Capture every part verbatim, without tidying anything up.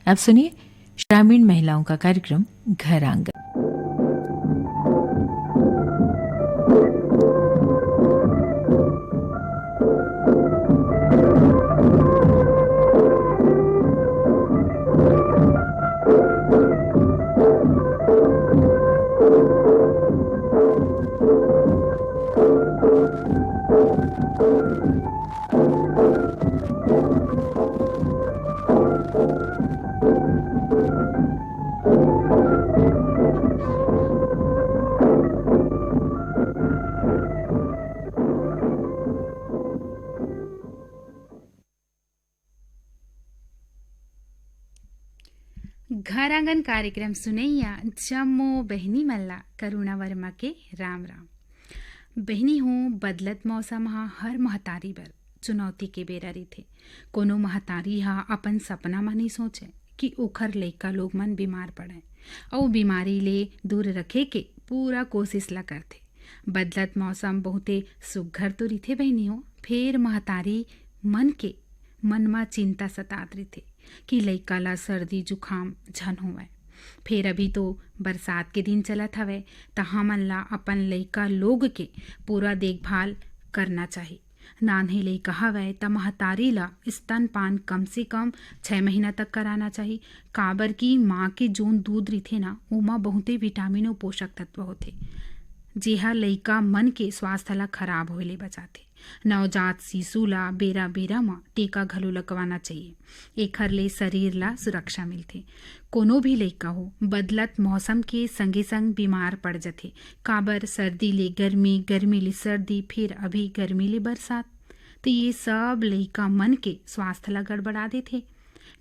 अब सुनिए ग्रामीण महिलाओं का कार्यक्रम घर आंगन। घर आंगन कार्यक्रम सुनैया जम्मो बहिनी मन ला करुणा वर्मा के राम राम। बहिनी हो, बदलत मौसम ह हर महतारी बर चुनौती के बेरा रहिथे। कोनो महतारी ह अपन सपना म नइ सोचे कि ओखर लइका लोग मन बीमार पड़े, अउ बीमारी ले दूर रखे के पूरा कोशिश ला करथे। बदलत मौसम बहुते सुघर तो रहिथे बहिनी हो, फेर महतारी मन के मन म चिंता सतात रहिथे कि लइका ला सर्दी जुकाम झन होवय। फेर अभी तो बरसात के दिन चलत हवय, त हमन ला अपन लइका लोग के पूरा देखभाल करना चाही। नान्हे लइका हवय, त महतारी ला स्तनपान कम से कम छह महीना तक कराना चाही, काबर कि माँ के जोन दूध रहिथे ना, ओमा बहुते विटामिन अउ पोषक तत्व होथे, जेहा लइका मन के स्वास्थ्य ला खराब होए ले बचाथे। नवजात शिशु ला बेरा-बेरा म टीका घलो लगवाना चाहिए। एखर ले शरीर ला सुरक्षा मिलथे। कोनो भी लइका हो, बदलत मौसम के संगे-संग बीमार पड़ जथे। काबर सर्दी ले गर्मी, गर्मी ले सर्दी, फिर अभी गर्मी ले बरसात। तो ये सब लइका मन के स्वास्थ्य ला गड़बड़ा देथे।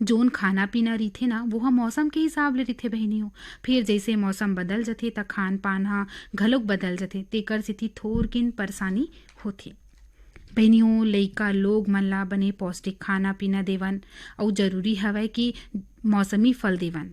जोन खाना-पीना रहिथे ना, वो ह मौसम के हिसाब ले रहिथे बहिनी हो। फिर जइसे मौसम बदल जथे, त खान-पान ह घलोक बदल जथे, तेकर सेती थोरकिन परेशानी होथे। बहिनी हो, लइका लोग मन ला बने पौष्टिक खाना-पीना देवन, अउ जरूरी हवय कि मौसमी फल देवन।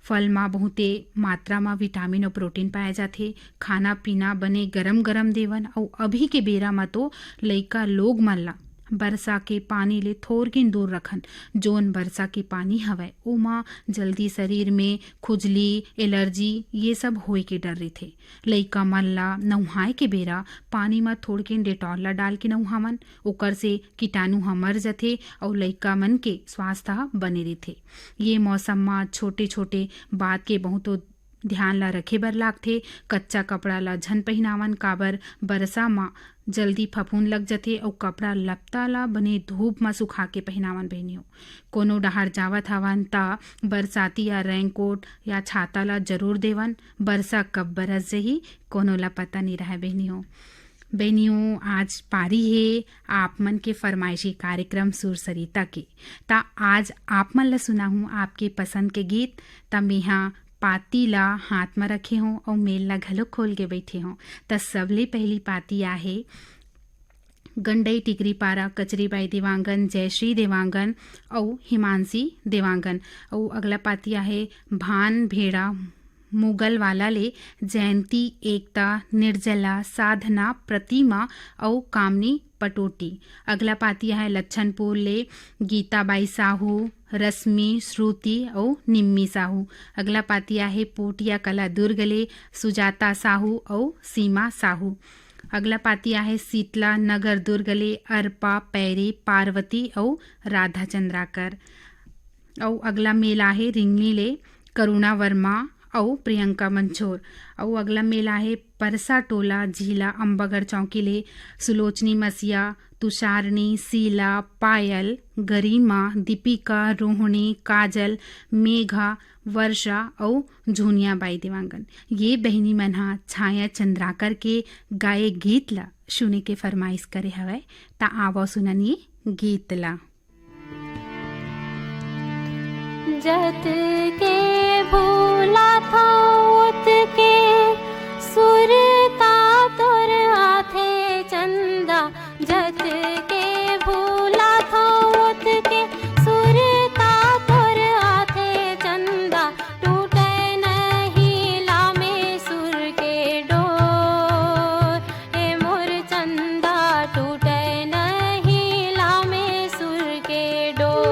फल म बहुते मात्रा म विटामिन अउ प्रोटीन पाए जाथे। खाना-पीना बने गरम-गरम देवन, अउ अभी के बेरा म तो लइका लोग मन ला बरसा के पानी ले थोरकिन दूर रखन। जोन बरसा के पानी हवय, ओमा जल्दी शरीर में खुजली, एलर्जी, ये सब होए के डर रहिथे। लइका मन ला नहुआए के बेरा पानी म थोड़किन डेटॉल ला डाल के नहुआवन, ओकर से कीटाणु ह मर जथे अउ लइका मन के स्वास्थ्य ह बने रहिथे। ये मौसम म छोटे-छोटे बात के बहुतो ध्यान ला रखे बर लागथे। कच्चा कपड़ा ला झन पहिनावन, काबर बरसा म जल्दी फफूंद लग जथे, अउ कपड़ा लत्ता ला बने धूप म सुखा के पहिनावन बहिनी हो। कोनो डहार जावत हवन, त बरसाती या रेनकोट या छाता ला जरूर देवन। बरसा कब बरस जही, कोनो ला पता नइ रहय बहिनी हो। बहिनी हो, आज पारी हे, आप मन के फरमाइशी कार्यक्रम सुर सरिता के। त आज आप मन ला सुनाहूं आपके पसंद के गीत। त मेहा पाती ला हाथ म रखे हों अउ मेल ला घलो खोल के बइठे हों। त सबले पहिली पाती आहे गंडई टिकरी पारा, कचरीबाई देवांगन, जयश्री देवांगन अउ हिमांशी देवांगन। अउ अगला पाती आहे भान भेड़ा मुगल वाला ले जयंती, एकता, निर्जला, साधना, प्रतिमा अउ कामनी पटोटी। अगला पाती आहे लच्छनपुर ले गीता बाई साहू, रश्मि, श्रुति अउ निम्मी साहू। अगला पाती आहे पोटिया कला दुर्ग ले सुजाता साहू अउ सीमा साहू। अगला पाती आहे शीतला नगर दुर्ग ले अर्पा, पैरी, पार्वती अउ राधा चंद्राकर। अउ अगला मेल आहे रिंगनी ले करुणा वर्मा अउ प्रियंका मंछोर। अउ अगला मेल आहे परसा टोला झीला अम्बागढ़ चौकी ले सुलोचनी मसिया, तुषारनी, शीला, पायल, गरिमा, दीपिका, रोहिणी, काजल, मेघा, वर्षा अउ झुनिया बाई देवांगन। ये बहिनी मन ह छाया चंद्राकर के गाए गीत ला सुने के फरमाइश करे हवय, त आवो सुनन ये गीत ला। जत के भूला था ओत के सुरता तोर आथे चंदा, जत के भूला था ओत के सुरता तोर आथे चंदा, टूटे नहीं लामे सुर के डोर। ए मोर चंदा, टूटे नहीं लामे सुर के डोर।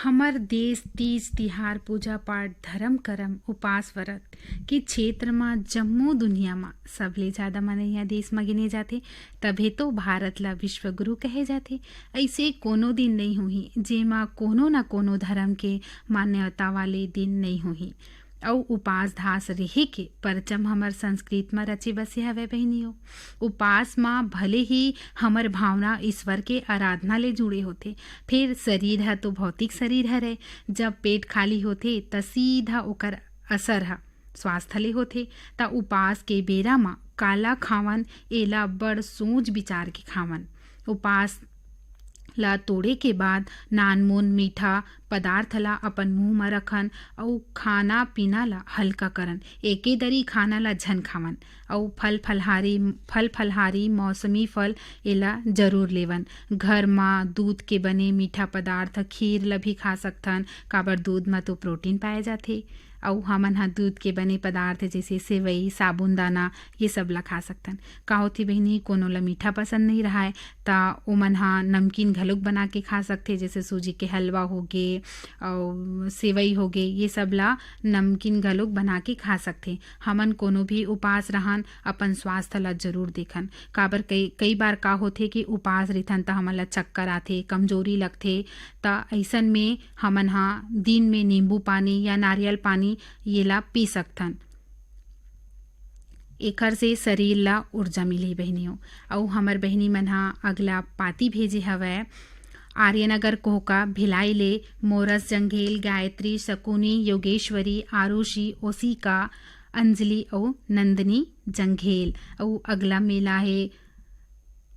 हमर देश तीज तिहार, पूजा पाठ, धर्म करम, उपास व्रत के क्षेत्र म जम्मो दुनिया म सबले जादा मनइया देश म गिने जाथे, तभे तो भारत ल विश्व गुरु कहे जाथे। अइसे कोनो दिन नइ होही जेमा कोनो न कोनो धर्म के मान्यता वाले दिन नइ होही। अउ उपास धास रेहे के परचम हमर संस्कृत म रचे बसे हवय बहिनी हो। उपास म भले ही हमर भावना ईश्वर के आराधना ले जुड़े होथे, फेर शरीर ह तो भौतिक शरीर हरय, जब पेट खाली होथे त सीधा ओकर असर ह स्वास्थ्य ले होथे। त उपास के बेरा म काला खावन, एला बड़ सोच विचार के खावन। उपास ला तोड़े के बाद नानमुन मीठा पदार्थ ला अपन मुंह म रखन अउ खाना पीना ला हल्का करन। एके दरी खाना ला झन खावन अउ फल फलहारी, फल फलहारी, मौसमी फल एला जरूर लेवन। घर म दूध के बने मीठा पदार्थ, खीर ला भी खा सकथन, काबर दूध म तो प्रोटीन पाए जाथे। अउ हमन ह दूध के बने पदार्थ जइसे सेवई, साबूनदाना, ये सब ला खा सकथन। का होथे बहिनी, कोनो ला मीठा पसंद नइ रहय, त ओमन ह नमकीन घलोक बना के खा सकथे, जइसे सूजी के हलवा होगे अउ सेवई होगे, ये सब ला नमकीन घलोक बना के खा सकथे। हमन कोनो भी उपास रहन, अपन स्वास्थ्य ला जरूर देखन, काबर कई, कई बार का होथे कि उपास रिथन त हमन ला चक्कर आथे, कमजोरी लगथे, त अइसन में हमन ह दिन में नींबू पानी या नारियल पानी ये ला पी सकथन। एखर से शरीर ला ऊर्जा मिलही बहिनी हो। अउ हमर बहिनी मन ह अगला पाती भेजे हवय, आर्यनगर कोहका भिलाई ले मोरस जंघेल, गायत्री, शकुनी, योगेश्वरी, आरुषि, ओसिका, अंजलि अउ नंदनी जंघेल। अउ अगला मेला हे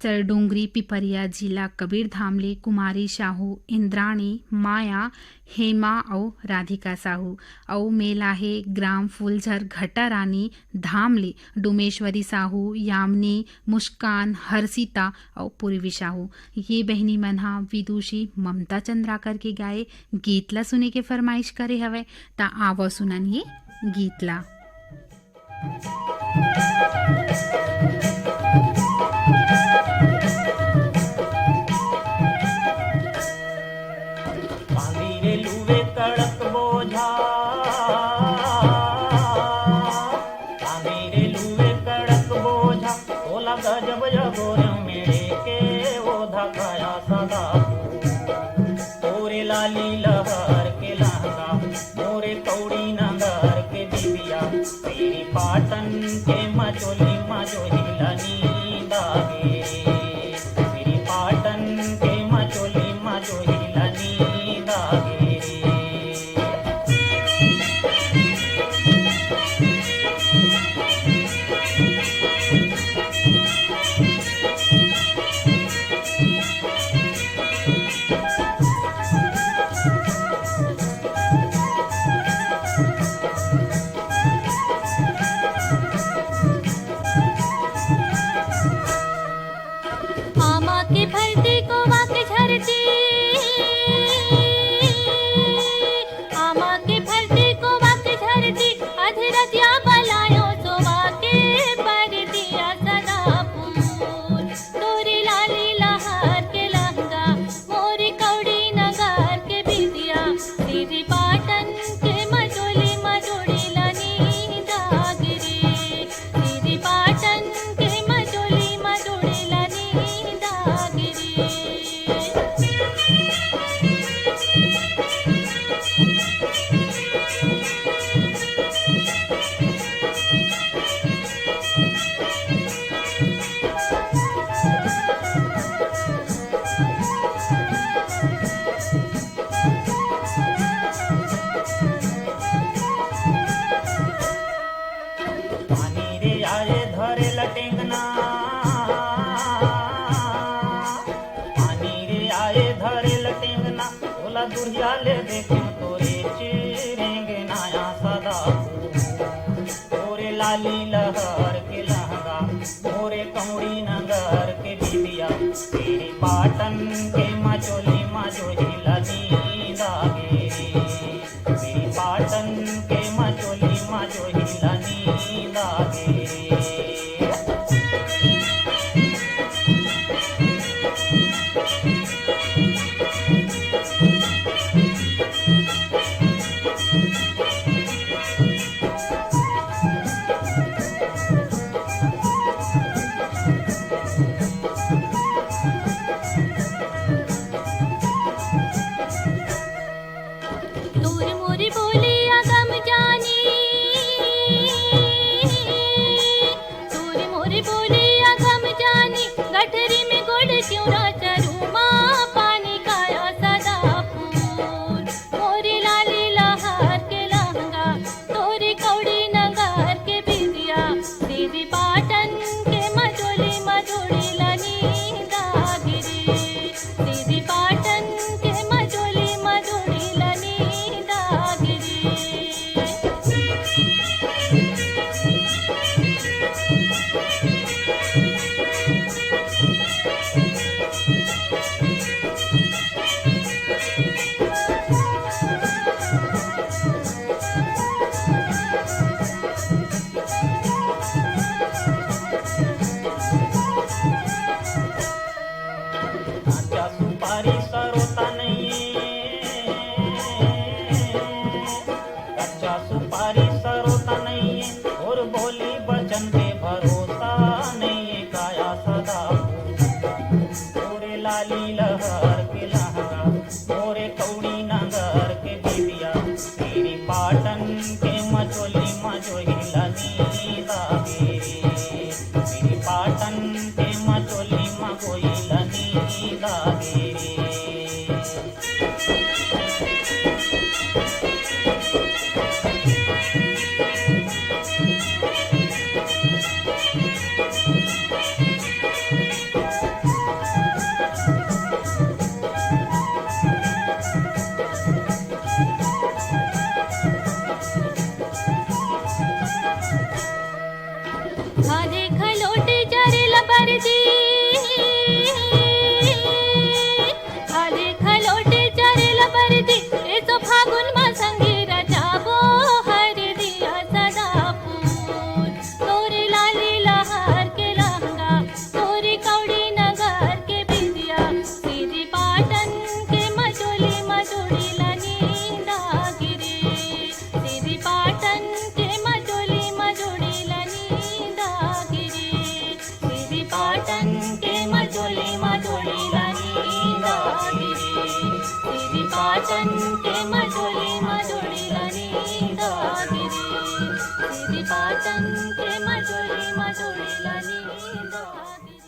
चरडोंगरी पिपरिया, जिला कबीरधाम ले कुमारी साहू, इंद्राणी, माया, हेमा अउ राधिका साहू। अउ मेला हे ग्राम फूलझर घटा रानी धाम ले डोमेश्वरी साहू, यामिनी, मुस्कान, हर्षिता अउ पूर्वी साहू। ये बहिनी मन ह विदुषी ममता चंद्राकर के गाए गीत ला सुने के फरमाइश करे हवय, त आवो सुनन ये गीत ला। बांधी रे लुवे कड़क बोझा, बांधी रे लुवे कड़क बोझा, तोला गजब जगोर मेरे के ओधा खाया सदा। तोरे लाली लहर के लहंगा, मोरे कौड़ी नगर के बिबिया, तेरी पाटन के मचोली मजोहिला नींद आगे। तेरी पाटन के मचोली मजोहिला नींद आगे। आमा के फरती, कोवा के झरती, आमा के फरती, कोवा के झरती, आधी रतिया बलायो सोवा के परतिया सदापुर। तोरी लाली लहर के लहंगा, मोरी कौड़ी नगर के बिंदिया, तेरी पाटन के मजोली मजोड़ी लनी दागरी। तेरी पाटन के मजोली मजोड़ी लनी दागरी। पानी रे आए धरे लटेंगना, पानी रे आए धरे लटेंगना, ओला दुरिया ले देखे तोरे चिरेंगे नया सदा। तोरे लाली लहर के लहंगा, मोरे कौड़ी नगर के बिबिया, तेरी पाटन के मचोली मजोहिला नींद आगे रे। तेरी पाटन के मचोली मजोहिला नींद आगे रे। कौड़ी नगर के बिटिया, श्री पाटन के मचोली मचोहिला नींदा गिरी। श्री पाटन के मचोली मचोहिला नींदा गिरी। हरे खलोटे चरे लबर दी, हरे खलोटे चरे लबर दी, एसो फागुन मा संगी रचाबो हर दिया सदा फूल। तोरे लाली लहर के लहंगा, तोरे कौड़ी नगर के बिंदिया, श्री पाटन के मचोली मचोड़ी ला नींदा गिरी। श्री पाटन के मचोली मचोड़ी ला नींदा गिरी। श्री पाटन के मचोली मचोड़ी ला नींदा गिरी। श्री पाटन के मचोली मचोड़ी ला नींदा गिरी। श्री पाटन के मचोली मचोड़ी ला नींदा गिरी।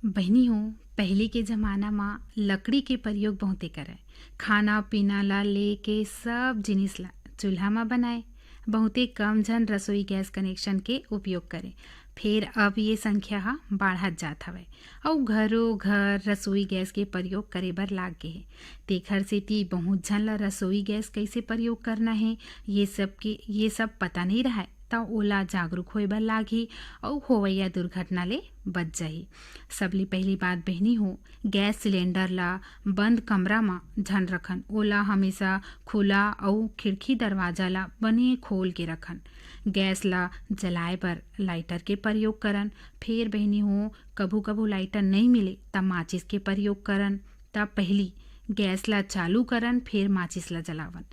बहिनी हो, पहिली के जमाना म लकड़ी के प्रयोग बहुते करय। खाना पीना ला लेके सब जिनिस ला चूल्हा म बनाय। बहुते कम झन रसोई गैस कनेक्शन के उपयोग करे। फेर अब ये संख्या ह बाढ़त जात हवय, अउ घरो घर रसोई गैस के प्रयोग करे बर लाग गे हे। तेखर सेती बहुत झन ला रसोई गैस कइसे प्रयोग करना हे, ये सब के, ये सब पता नइ रहय। त ओला जागरूक होए बर लागही अउ होवइया दुर्घटना ले बच जाही। सबले पहिली बात बहिनी हो, गैस सिलेंडर ला बंद कमरा म झन रखन, ओला हमेशा खुला अउ खिड़की दरवाजा ला बने खोल के रखन। गैस ला जलाए बर लाइटर के प्रयोग करन। फेर बहिनी हो, कभू कभू लाइटर नइ मिले त माचिस के प्रयोग करन। त पहिली गैस ला चालू करन, फेर माचिस ला जलावन।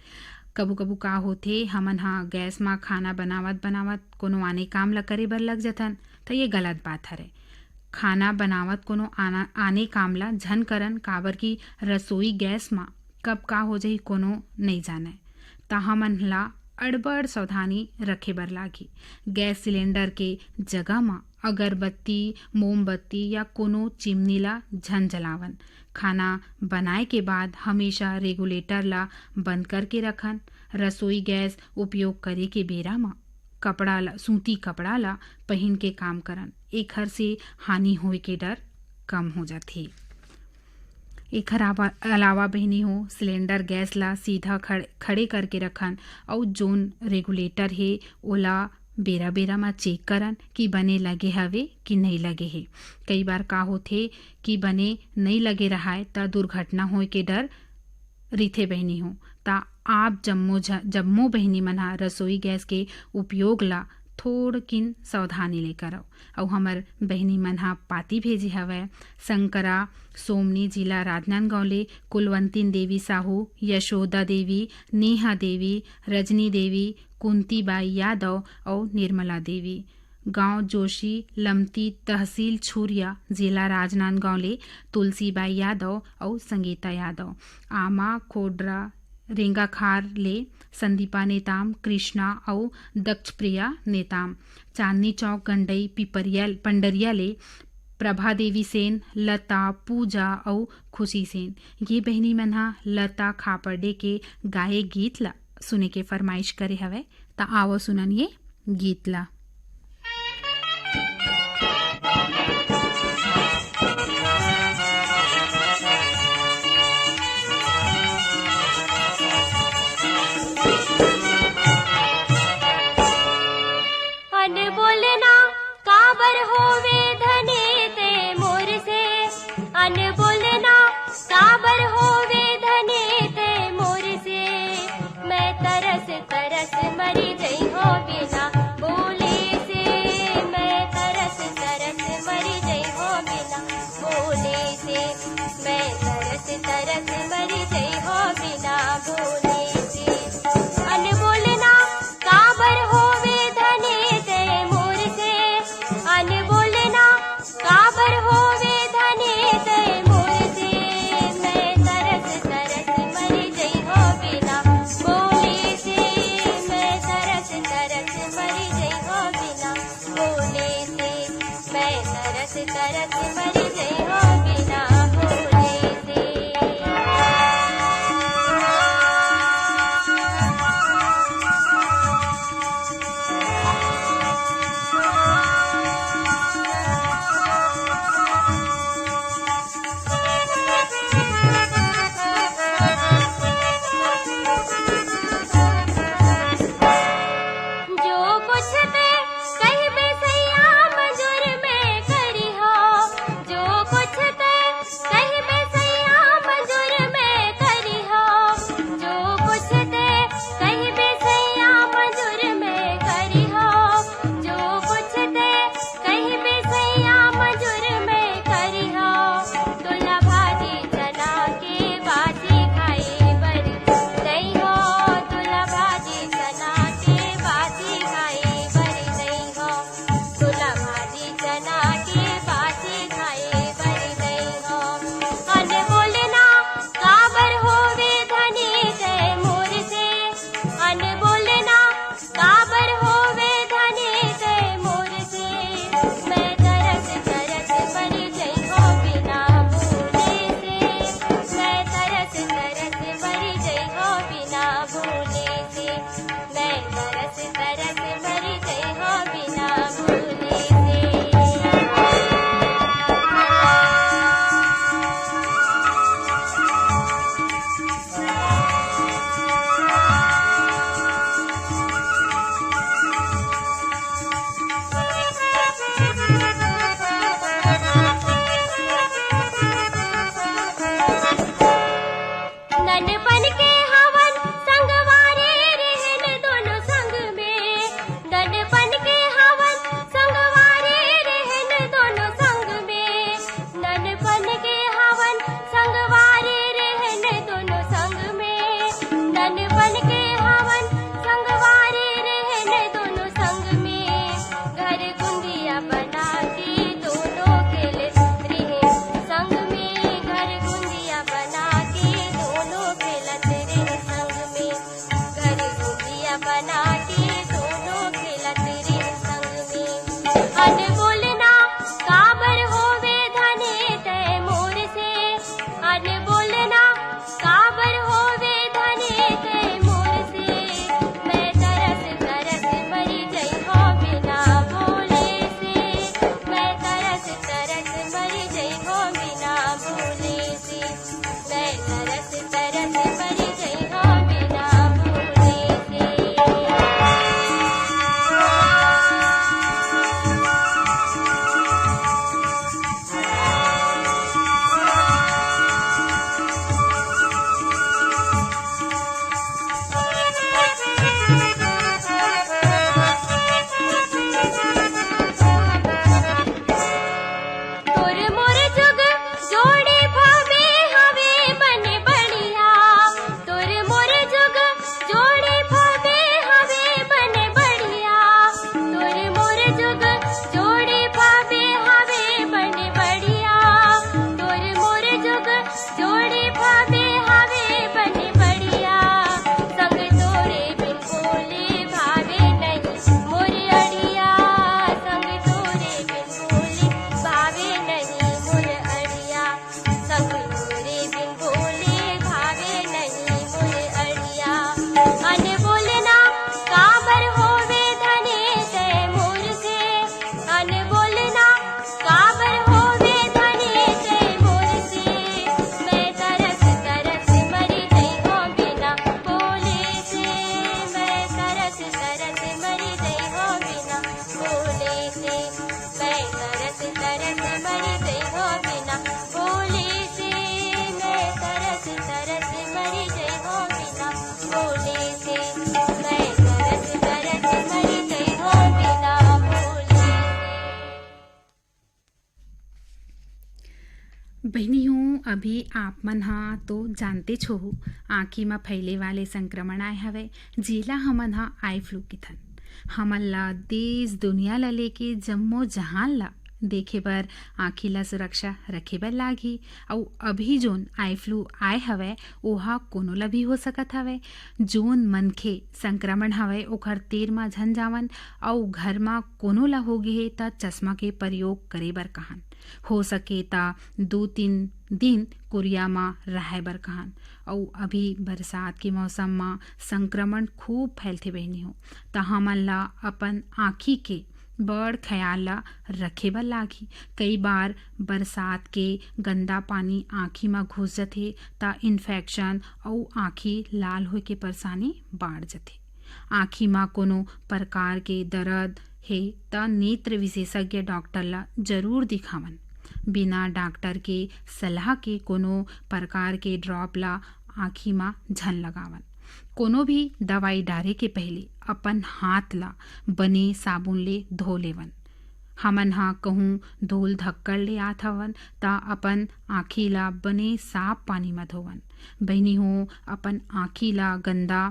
कभू कभू का होथे, हमन ह गैस म खाना बनावत बनावत कोनो आने काम ला करे बर लग जथन, त ये गलत बात हरे। खाना बनावत कोनो आना, आने काम ला झन करन, काबर कि रसोई गैस म कब का हो जाही कोनो नइ जानय। त हमन ला अड़बड़ सावधानी रखे बर लागही। गैस सिलेंडर के जगह म अगरबत्ती, मोमबत्ती या कोनो चिमनी ला झन जलावन। खाना बनाए के बाद हमेशा रेगुलेटर ला बंद करके रखन। रसोई गैस उपयोग करे के बेरा म कपड़ा ला, सूती कपड़ा ला पहिन के काम करन। एखर से हानि होए के डर कम हो जाथे। एखर आवा-, अलावा बहिनी हो, सिलेंडर गैस ला सीधा खड़-, खड़े करके रखन अउ जोन रेगुलेटर हे, ओला बेरा-बेरा म चेक करन कि बने लगे हवे कि नइ लगे हे। कई बार का होथे कि बने नइ लगे रहाय, त दुर्घटना होए के डर रिथे बहिनी हो। त आप जम्मो झ-, जम्मो बहिनी मन ह रसोई गैस के उपयोग ला थोड़किन सावधानी ले करव। अउ हमर बहिनी मन ह पाती भेजे हवय, संकरा सोमनी, जिला राजनांदगांव ले कुलवंतिन देवी साहू, यशोदा देवी, नेहा देवी, रजनी देवी, कुंती बाई यादव अउ निर्मला देवी। गांव जोशी लमती, तहसील छुरिया, जिला राजनांदगांव ले तुलसीबाई यादव अउ संगीता यादव। आमा, खोडरा, रेंगाखार ले संदीपा नेताम, कृष्णा अउ दक्षप्रिया नेताम। चांदनी चौक गंडई पिपरिया पंडरिया ले प्रभा देवी सेन, लता, पूजा अउ खुशी सेन। ये बहिनी मन ह लता खापर्डे के गाए गीत ला सुने के फरमाइश करे हवय, त आवो सुनन ये गीत ला। अन बोलना काबर होवे धने ते मोर से, अन बोलना काबर होवे धने ते मोर से। मैं तरस तरस मरी जइहों बिना बोले से, मैं तरस तरस मरी जइहों बिना बोले से, मैं तरस तरस मरी जइहों बिना बोले से। अन बोलना काबर होवे धने ते मोर से, अन बोलना काबर होवे धने ते मोर से। जोड़ी भावे हावे बने बढ़िया, संग तोरे बिन बोले भावे नहीं मोर अड़िया। संग तोरे बिन बोले भावे नहीं मोर अड़िया। संग तोरे बिन बोले भावे नहीं मोर अड़िया। अन बोलना काबर होवे धने तै मोर से, अन बोलना काबर होवे धने तै मोर से। मैं तरस तरस मर जइहों बिना बोले से, मैं तरस तरस मर जइहों बिना बोले से। मैं तरस तरस मर जइहों बिना बोले से, मैं तरस तरस मर जइहों बिना बोले से, मैं तरस तरस मर जइहों बिना बोले से। बहिनी हो, अभी आप मन ह तो जानतेच होहू, आँखी म फैले वाले संक्रमण आए हवय, जेला हमन ह आई फ्लू किथन। हमन ला देश दुनिया ला लेके जम्मो जहान ला देखे बर आँखी ला सुरक्षा रखे बर लागही। अउ अभी जोन आई फ्लू आए हवय, ओहा कोनो ला भी हो सकत हवय। जोन मनखे संक्रमण हवय, ओखर तीर म झन जावन, अउ घर म कोनो ला हो गे हे, त चश्मा के प्रयोग करे बर कहन। हो सके, त दू तीन दिन कुरिया म राहे बर कहन। अउ अभी बरसात के मौसम म संक्रमण खूब फैलथे बहिनी हो, त हमन ला अपन आँखी के बड़ ख्याल ला रखे बर लागही। कई बार बरसात के गंदा पानी आँखी म घुस जथे, त इन्फेक्शन अउ आँखी लाल होए के परेशानी बाढ़ जथे। आँखी म कोनो प्रकार के दर्द हे, त नेत्र विशेषज्ञ डॉक्टर ला जरूर दिखावन। बिना डॉक्टर के सलाह के कोनो प्रकार के ड्रॉप ला आँखी म झन लगावन। कोनो भी दवाई डारे के पहले अपन हाथ ला बने साबुन ले धो लेवन। हमन ह कहूँ धूल धक्कड़ ले आत हवन, त अपन आँखी ला बने साफ पानी म धोवन। बहिनी हो, अपन आँखी ला गंदा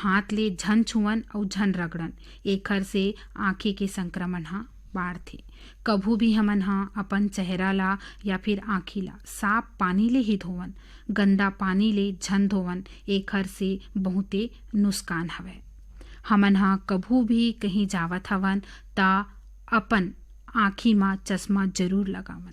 हाथ ले झन छुवन अउ झन रगड़न, एखर से आँखी के संक्रमण ह बाढ़थे। कभू भी हमन ह अपन चेहरा ला या फिर आँखी ला साफ पानी ले ही धोवन, गंदा पानी ले झन धोवन, एखर से बहुते नुकसान हवय। हमन ह कभू भी कहीं जावत हवन, त अपन आँखी म चश्मा जरूर लगावन।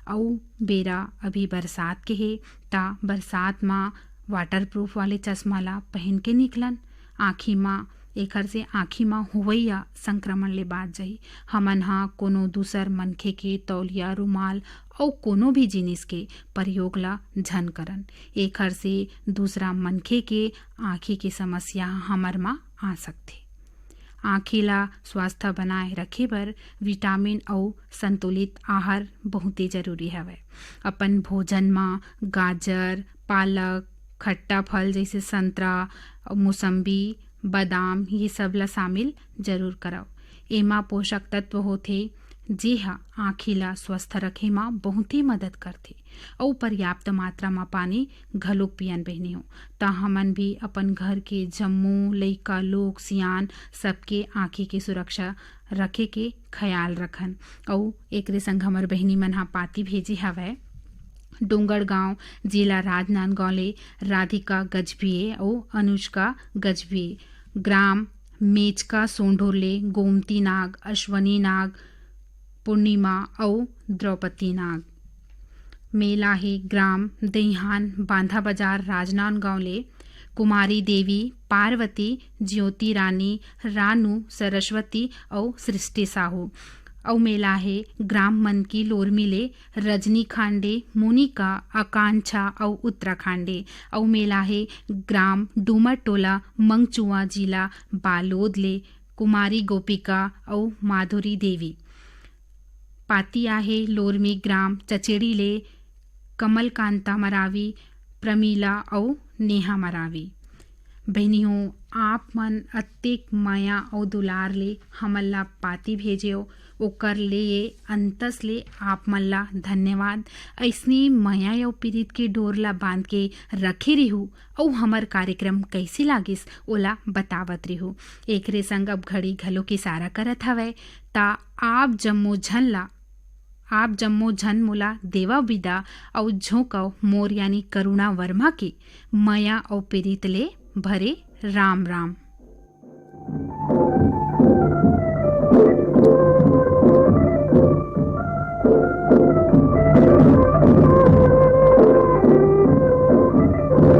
अउ बेरा अभी बरसात के हे, त बरसात म वाटरप्रूफ वाले चश्मा ला पहिन के निकलन। आँखी म, एखर से आँखी म होवइया संक्रमण ले बाँच जाही। हमन ह कोनो दूसर मनखे के तौलिया, रुमाल अउ कोनो भी जिनिस के प्रयोग ला झन करन। एखर से दूसरा मनखे के आँखी के समस्या हमर म आ सकथे। आँखी ला स्वस्थ बनाए रखे बर विटामिन अउ संतुलित आहार बहुते जरूरी हवय। अपन भोजन म गाजर, पालक, खट्टा फल जइसे संतरा, मौसम्बी, बादाम, ये सब ला शामिल जरूर करव। एमा पोषक तत्व होथे, जे ह आँखी ला स्वस्थ रखे म बहुते मदद करथे अउ पर्याप्त मात्रा म पानी घलोक पियन बहिनी हो। त हमन भी अपन घर के जम्मो लइका लोग, सियान सबके आँखी के सुरक्षा रखे के ख्याल रखन। अउ एकरे संग हमर बहिनी मन ह पाती भेजे हवय। डोंगरगांव, जिला राजनांदगांव ले राधिका गजभिये अउ अनुष्का गजभिये, ग्राम मेचका सोंढूर ले गोमती नाग, अश्वनी नाग, पूर्णिमा अउ द्रौपदी नाग। मेला हे ग्राम दइहान, बांधा बाजार, राजनांदगांव ले कुमारी देवी, पार्वती, ज्योति रानी, रानू, सरस्वती अउ सृष्टि साहू। अउ मेला हे ग्राम मनकी लोरमी ले रजनी खांडे, मोनिका, आकांक्षा अउ उत्तरा खांडे। अउ मेला हे ग्राम डूमर टोला, मंगचुआ, जिला बालोद ले कुमारी गोपिका अउ माधुरी देवी। पाती आहे लोरमी ग्राम चचेड़ी ले कमलकांता मरावी, प्रमिला अउ नेहा मरावी। बहिनी हो, आप मन अतेक मया अउ दुलार ले हमन ला पाती भेजेव, ओकर लिए अंतस ले आप मन ला धन्यवाद। अइसने मया अउ पीरित के डोर ला बांध के रखे रिहू अउ हमर कार्यक्रम कइसे लागिस, ओला बतावत रिहू। एकरे संग अब घड़ी घलो के इशारा करत हवय, त आप जम्मो झन ला आप जम्मो झन मोला देवा बिदा अउ झोंकव मोर यानी करुणा वर्मा के मया अउ पीरित ले भरे राम राम।